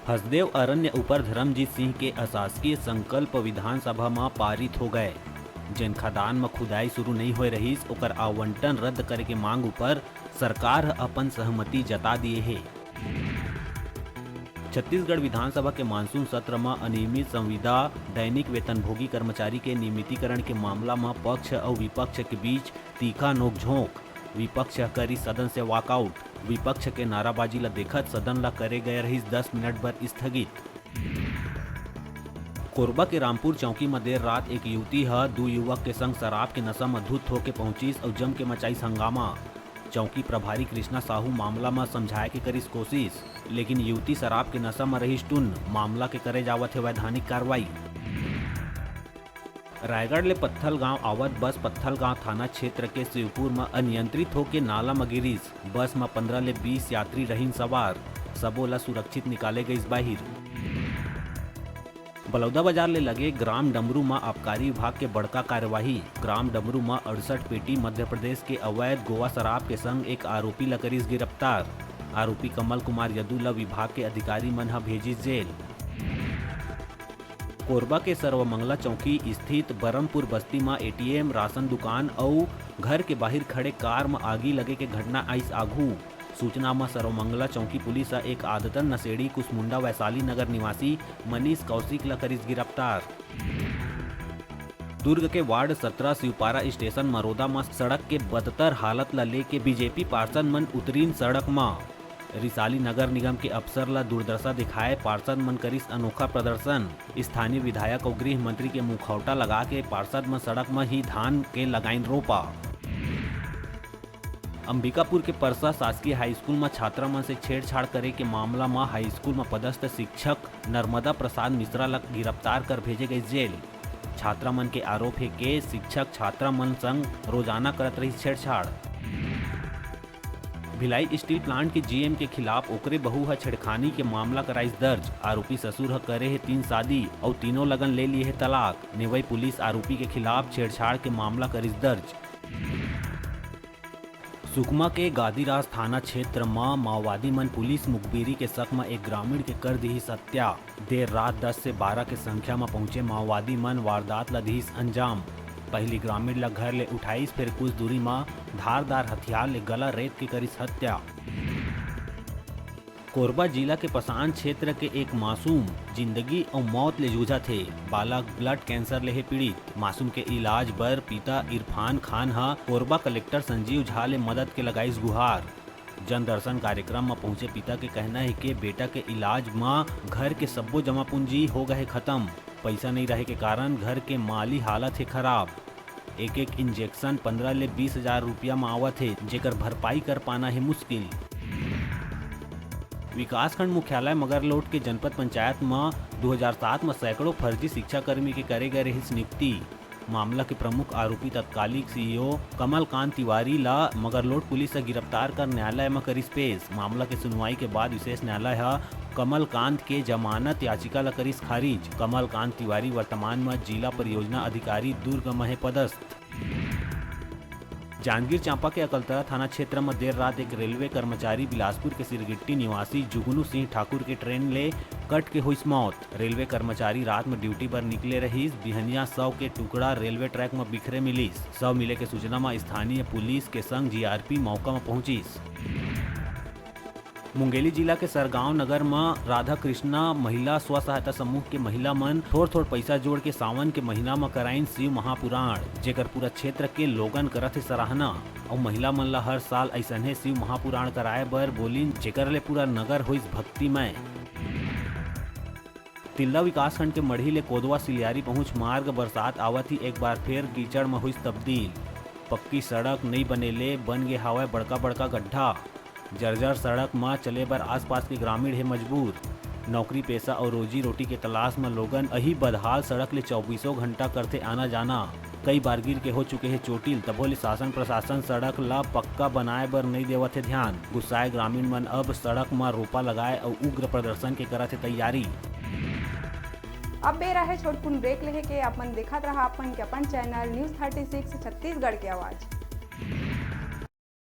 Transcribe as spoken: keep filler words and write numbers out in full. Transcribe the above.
हसदेव अरण्य ऊपर धर्मजीत सिंह के अशासकीय संकल्प विधानसभा म पारित हो गए। जेन खदान म खुदाई शुरू नइ होए रहिस, ओकर आवंटन रद्द करे के मांग ऊपर सरकार ह अपन सहमति जता दिए हे। छत्तीसगढ़ विधानसभा के मानसून सत्र म अनियमित संविदा, दैनिक वेतनभोगी कर्मचारी के नियमितीकरण के मामला म पक्ष अउ विपक्ष के बीच तीखा नोकझोंक। विपक्ष ह करिस सदन से वॉकआउट। विपक्ष के नाराबाजी ल देखत सदन ल करे गए रहिस दस मिनट बर स्थगित। कोरबा के रामपुर चौकी म देर रात एक युवती ह दू युवक के संग शराब के नशा म धुत होके पहुंचिस अउ जम के मचाइस हंगामा। चौकी प्रभारी कृष्णा साहू मामला म समझाए के करिस कोशिश, लेकिन युवती शराब के नशा म रहिस टुन्न। मामला के करे जावत हे वैधानिक कार्रवाई। रायगढ़ ले पत्थलगांव आवत बस पत्थलगांव थाना क्षेत्र के शिवपुर म अनियंत्रित होके नाला म गिरिस। बस म पंद्रह ले बीस यात्री रहिन सवार। सबो ल सुरक्षित निकाले गइस बाहिर। बलौदाबाजार ले लगे ग्राम डमरू म आबकारी विभाग के बड़का कार्यवाही। ग्राम डमरू म अड़सठ पेटी मध्य प्रदेश के अवैध गोवा शराब के संग एक आरोपी ल करिस गिरफ्तार। आरोपी कमल कुमार यदु ल विभाग के अधिकारी मन ह भेजिस जेल। कोरबा के सर्वमंगला चौकी स्थित बरमपुर बस्ती म एटीएम, राशन दुकान अउ घर के बाहिर खड़े कार म आगी लगे के घटना आइस आघू। सूचना म सर्वमंगला चौकी पुलिस ह एक आदतन नशेड़ी कुसमुंडा वैशाली नगर निवासी मनीष कौशिक ल करिस गिरफ्तार। दुर्ग के वार्ड सत्रह शिवपारा स्टेशन मरोदा म सड़क के बदतर हालत ल लेके बीजेपी पार्षद मन उतरिन सड़क म। रिसाली नगर निगम के अफसर ल दुर्दशा दिखाए पार्षद मन करिस अनोखा प्रदर्शन। स्थानीय विधायक अउ गृह मंत्री के मुखौटा लगा के पार्षद मन सड़क म ही धान के लगाइन रोपा। अंबिकापुर के परसा शासकीय हाई स्कूल म छात्रा मन से छेड़छाड़ करे के मामला म हाई स्कूल म पदस्थ शिक्षक नर्मदा प्रसाद मिश्रा ल गिरफ्तार कर भेजे गइस जेल। छात्रा मन के आरोप हे के शिक्षक छात्रा मन संग रोजाना करत रहिस छेड़छाड़। भिलाई स्टील प्लांट के जीएम के खिलाफ ओकरे बहू ह छेड़खानी के मामला कराइस दर्ज। आरोपी ससुर ह करे हे तीन शादी अउ तीनों लगन ले लिए हे तलाक। नेवई पुलिस आरोपी के खिलाफ छेड़छाड़ के मामला करिस दर्ज। सुकमा के गादीरास थाना क्षेत्र म माओवादी मन पुलिस मुखबिरी के शक म एक ग्रामीण के कर दिहिस हत्या। देर रात दस से बारह के संख्या म पहुंचे माओवादी मन वारदात ल दिहिस अंजाम। पहिली ग्रामीण ल घर ले उठाइस, फेर कुछ दूरी म धारदार हथियार ले गला रेत के करिस हत्या। कोरबा जिला के पसान क्षेत्र के एक मासूम जिंदगी अउ मौत ले जूझत हे। बालक ब्लड कैंसर ले हे पीड़ित। मासूम के इलाज बर पिता इरफान खान ह कोरबा कलेक्टर संजीव झा ले मदद के लगाइस गुहार। जन दर्शन कार्यक्रम म पहुंचे पिता के कहना हे के बेटा के इलाज म घर के सब्बो जमा पूंजी हो गए हे खत्म। पइसा नइ रहे के कारण घर के माली हालत हे खराब। एक एक इंजेक्शन पंद्रह ले बीस हजार रुपया म आवत हे, जेकर भरपाई कर पाना हे मुश्किल। विकासखंड मुख्यालय मगरलोड के जनपद पंचायत म दू हजार सात म सैकड़ों फर्जी शिक्षाकर्मी के करे गए रहिस नियुक्ति। मामला के प्रमुख आरोपी तत्कालिक सीईओ कमलकांत तिवारी ला मगरलोड पुलिस ह गिरफ्तार कर न्यायालय म करिस पेश। मामला के सुनवाई के बाद विशेष न्यायालय ह कमलकांत के जमानत याचिका ला करिस खारिज। कमलकांत तिवारी वर्तमान म जिला परियोजना अधिकारी दुर्ग म हे पदस्थ। जांजगीर चांपा के अकलतरा थाना क्षेत्र म देर रात एक रेलवे कर्मचारी बिलासपुर के सिरगिट्टी निवासी जुगनू सिंह ठाकुर के ट्रेन ले कट के होइस मौत। रेलवे कर्मचारी रात म ड्यूटी बर निकले रहिस। बिहनिया शव के टुकड़ा रेलवे ट्रैक म बिखरे मिलिस। शव मिले के सूचना म स्थानीय पुलिस के संग जीआरपी मौका म पहुंचिस। मुंगेली जिला के सरगांव नगर म राधा कृष्णा महिला स्व सहायता समूह के महिला मन थोर-थोर पइसा जोड़ के सावन के महीना म कराइन शिव महापुराण, जेकर पूरा क्षेत्र के लोगन करत हे सराहना। अउ महिला मन ल हर साल अइसनहे शिव महापुराण कराए बर बोलिन, जेकर ले पूरा नगर होइस भक्तिमय। तिल्दा विकासखंड के मढ़ी ले कोदवा सिलियारी पहुंच मार्ग बरसात आवत ही एक बार फेर कीचड़ म होइस तब्दील। पक्की सड़क नइ बने ले बन गे हावय बड़का-बड़का गड्ढा। जर्जर सड़क म चले बर आसपास के ग्रामीण हे मजबूर। नौकरी पेशा अउ रोजी रोटी के तलाश म लोगन अही बदहाल सड़क ले चौबीसों घंटा करथे आना जाना। कई बार गिर के हो चुके हे चोटिल, तभो ले शासन प्रशासन सड़क ल पक्का बनाए बर नइ देवत हे ध्यान। गुस्साए ग्रामीण मन अब सड़क म रोपा लगाए अउ उग्र प्रदर्शन के करत हे तैयारी। अब बेरा हे छोटकुन ब्रेक लेहे के। अपन देखत रहा अपन के अपन channel news thirty six Chhattisgarh के आवाज़।